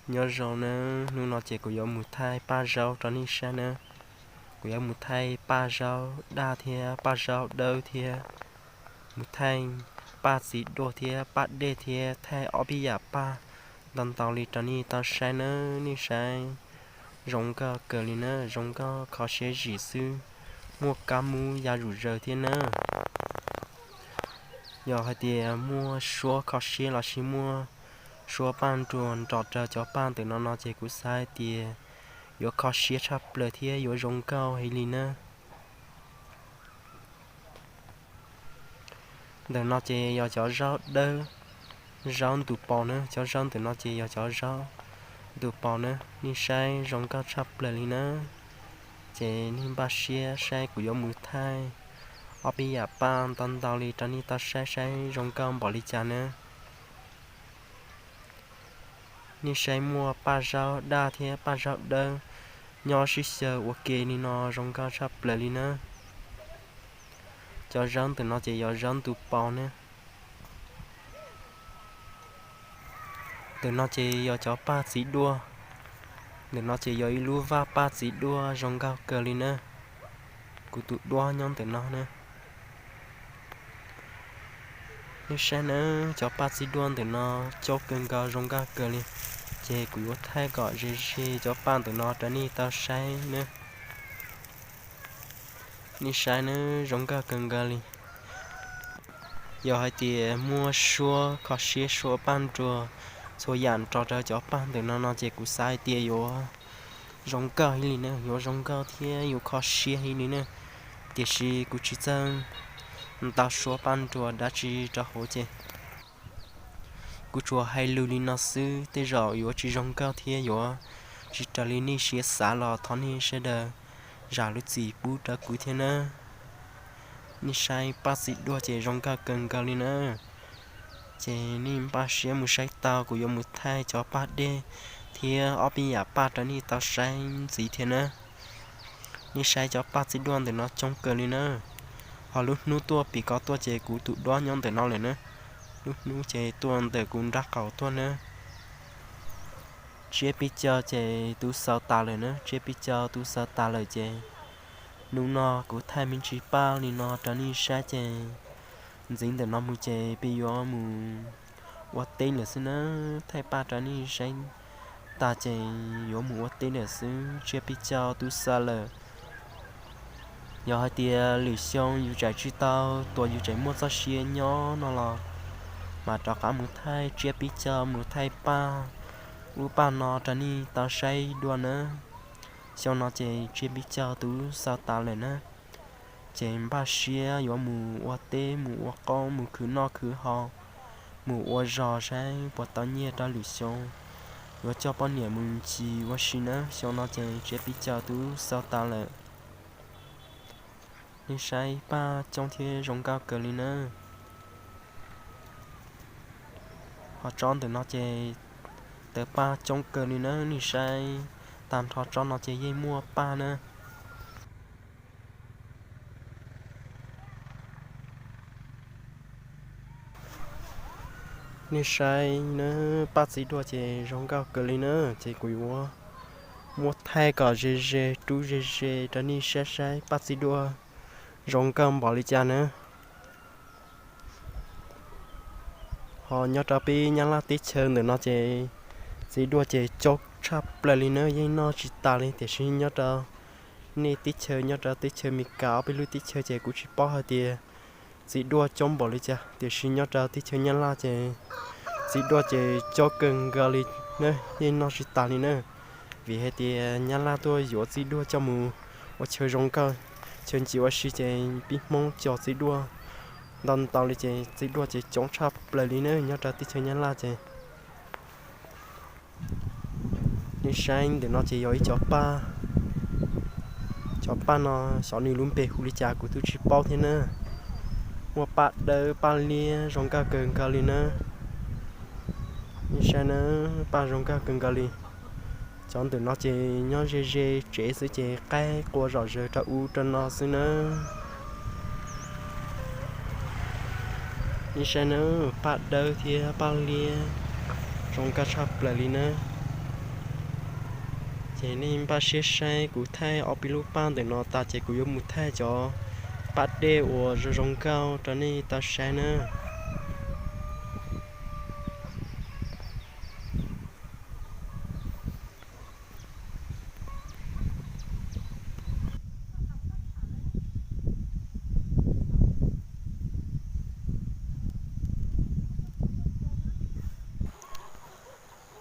Nyob zoo nawb, hnub no ces kuv yuav mus thaij paj zaub rau nej saib nawb. Kuv yuav mus thaij paj zaub daj thiab paj zaub dawb thiab mus thaij paj txiv duaj thiab paj dej thiab thaij ob peb yam paj ntau ntau li rau nej tau saib nawb. Nej saib zoo nkauj kawg li nawb, zoo nkauj kho siab zim xwb, muaj kab mub ya zom zaws thiab nawb. Yog hais tias muaj suab kho siab los sis muaj suab paj nruas nrog rau cov paj ntawm no no ces kuv xav hais tias yuav kho siab tshaj plaws thiab yuav zoo nkauj heev li nawb. Ntawm no ces yog cov zaub dawb, zaub ntu pos nawb, cov zaub ntawm no ces yog cov zaub ntu pos nawb, nej saib zoo nkauj tshaj plaws li nawb. Ces nej npaj siab saib kuv yuav mus thaij ob peb yam paj ntau ntau li rau nej tau saib saib zoo nkauj npaum li cas nawb. Nej saib muaj paj zaub daj thiab paj zaub dawb nyob sib xyaw ua ke li no zoo nkauj tshaj plaws li nawb. Cov zaub ntawm no ces yog zaub ntu pos nawb. Ntawm no ces yog cov paj txiv duaj. Ntawm no ces yog ib lub vaj paj txiv duaj zoo nkauj kawg li nawb. Kuv tus duab nyob ntawm no nawb. Nej saib nawb, cov paj txiv duaj ntawm no coob kawg nkaus zoo nkauj kawg li. Ces kuv yuav thaij kom ze ze cov paj ntawm no rau nej tau saib nawb. Nej saib nawb, zoo nkauj kawg nkaus li. Yog hais tias muaj suab kho siab suab paj nruas txhua yam nrog rau cov paj ntawm no no ces kuv xav hais tias yuav zoo nkauj heev li na, yuav zoo nkauj thiab yuav kho siab heev li na. Tiam sis kuv tsis txawj ntaus suab paj nruas dab tsi rau hauv ces kuv tsuas hais lus li no xwb, tej zaum yuav tsis zoo nkauj thiab yuav tsis raws li nej siab xav los thov nej sawv daws zam lub txim pub rau kuv thiab nawb. Nej saib paj txiv duaj ces zoo nkauj kawg nkaus li na. Ces nej npaj siab mus saib tau, kuv yuav mus thaij cov paj dej thiab ob peb yam paj rau nej tau saib ntxiv thiab nawb. Nej saib cov paj txiv duaj ntawm no coob kawg li na. Ho lub hnub tuaj pim ko tuaj ces kuv tus duab nyob ntawm no lawm na. Lub hnub ces tuaj ntawm kuv nraub qaum tuaj nawb. Tsiab pib caug ces twb xaus tas lawm na, tsiab pib caug twb xaus tas lawm ces hnub no kuv thaij me ntsis paj li no rau nej saib ces ntxiv ntawm no mus ces peb yuav mus ua teb lawm xwb na. Thaij paj rau nej saib tas ces yuav mus ua teb lawm xwb, tsiab pib caug twb xaus lawm. Yog hais tias lwm xyoo yus tseem tsis tau tuam, yus tseem muaj txoj sia nyob no los mam rov qab mus thaij tsiab pib caug, mus thaij paj, lub paj no rau nej tau saib dua nawb. Xyoo no ces tsiab pib caug twb xaus tas lawm na. Ces npaj siab yuav mus ua teb, mus ua qoob, mus khwv noj khwv haus, mus ua zog saib puas tau nyiaj rau lwm xyoo yuav coj poj niam mus ncig ua si nawb. Xyoo no ces tsiab pib caug twb xaus tas lawm. Nej saib paj coob thiab zoo nkauj kawg li nawb. Ho tsob ntawm no ces tawg paj coob kawg li nawb, nej saib tag nrho tsob no ces yeej muaj paj nawb. Nej saib nawb, paj txiv duaj ces zoo nkauj kawg li nawb, ces kuv yuav muab thaij kom ze ze, rub ze ze rau nej saib saib paj txiv duaj zoo nkauj npaum li cas nawb. Ho nyob rau peb Nyab Laj teb chaws ntawm no ces txiv duaj ces coob tshaj plaws li nawb, yeej noj tsis tas li, tiam sis nyob rau nej teb chaws, nyob rau teb chaws Amelikas ob peb lub teb chaws ces kuv tsis paub hais tias txiv duaj coob npaum li cas, tiam sis nyob rau teb chaws Nyab Laj ces txiv duaj ces coob kawg nkaus li nawb, yeej noj tsis tas li nawb. Vim hais tias Nyab Laj tuaj yuav txiv duaj coj mus ua chaw zoo nkauj, chaw ncig ua si ces peb Hmoob cog txiv duaj ntau ntau li ces txiv duaj ces coob tshaj plaws li nawb nyob rau teb chaws Nyab Laj ces. Nej saib ntawm no ces yog ib cov paj, cov paj no xyov nws lub npe hu li cas kuv twb tsis paub thiab na. Muaj paj dawb paj liab zoo nkauj kawg nkaus li na. Nej saib na, paj zoo nkauj kawg nkaus li. Cov ntawm no ces nyob ze ze tsev xwb ces qaib qua zom zaws rau ub rau no xwb nawb. Nej saib nawb, paj dawb thiab paj liab zoo nkauj tshaj plaws li nawb. Es nej npaj siab saib kuv thaij ob peb lub paj ntawm no tas ces kuv yuav mus thaij cov paj dej uas zoo zoo nkauj rau nej tau saib nawb.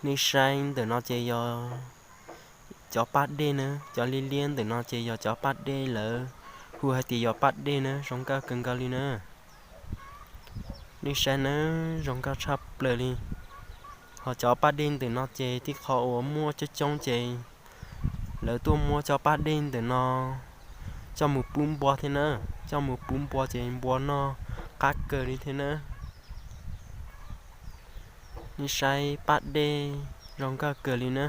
Nej saib ntawm no ces yog cov paj dej na, cov liab liab ntawm no ces yog cov paj dej lawv hu hais tias yog paj dej na, zoo nkauj kawg nkaus li na. Nej saib nawb, zoo nkauj tshaj plaws li. Ho cov paj dej ntawm no ces tib qho uas muaj coob coob ces lawv tuaj muab cov paj dej ntawm no coj mus pub npua thiab na, coj mus pub npua ces npua noj qab kawg li thiab na. Nej saib paj dej zoo nkauj kawg li na.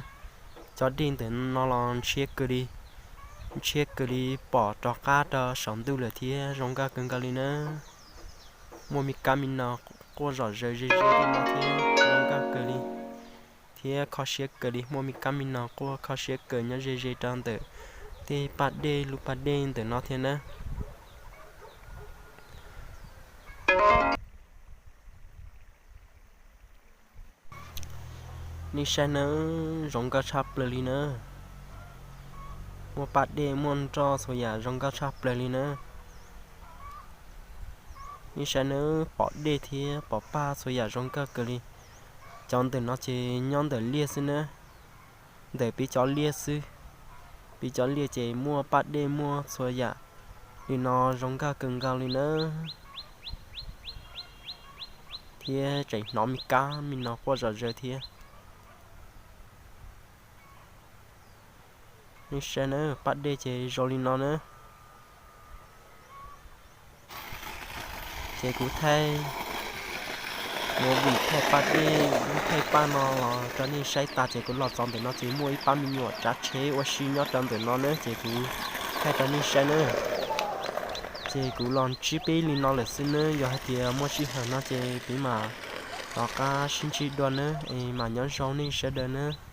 Cov dej ntawm no los ntshiab kawg li, ntshiab kawg li, pom rov qab rau saum ntuj lawm thiab zoo nkauj kawg nkaus li na. Muaj me kab me no quaj zom zaws ze ze li no thiab zoo nkauj kawg li, thiab kho siab kawg li, muaj me kab me no quaj kho siab kawg nyob ze ze rau ntawm tej paj dej, lub paj dej ntawm no thiab na. Nej saib nawb, zoo nkauj tshaj plaws li na. Muaj paj dej muaj nroj txhua yam zoo nkauj tshaj plaws li na. Nej saib nawb, pom dej thiab pom paj txhua yam zoo nkauj kawg li. Cov ntawm no ces nyob ntawm liaj xwb na, ntawm peb cov liaj xwb. Peb cov liaj ces muaj paj dej muaj txhua yam li no zoo nkauj kawg nkaus li na. Thiab tseem hnov me kab me no quaj zom zaws thiab. Nej saib na, paj dej ces zoo li no na. Ces kuv thaij movie thaij paj dej, thaij paj no los rau nej saib tas ces kuv los txog ntawm no ces muaj ib pab me nyuam tsav tsheb ua si nyob rau ntawm no na ces kuv thaij rau nej saib na. Ces kuv los ntsib peb li no lawm xwb nawb, yog hais tias muaj sij hawm no ces peb mam rov qab sib ntsib dua nawb, es mam nyob zoo nej sawv daws nawb.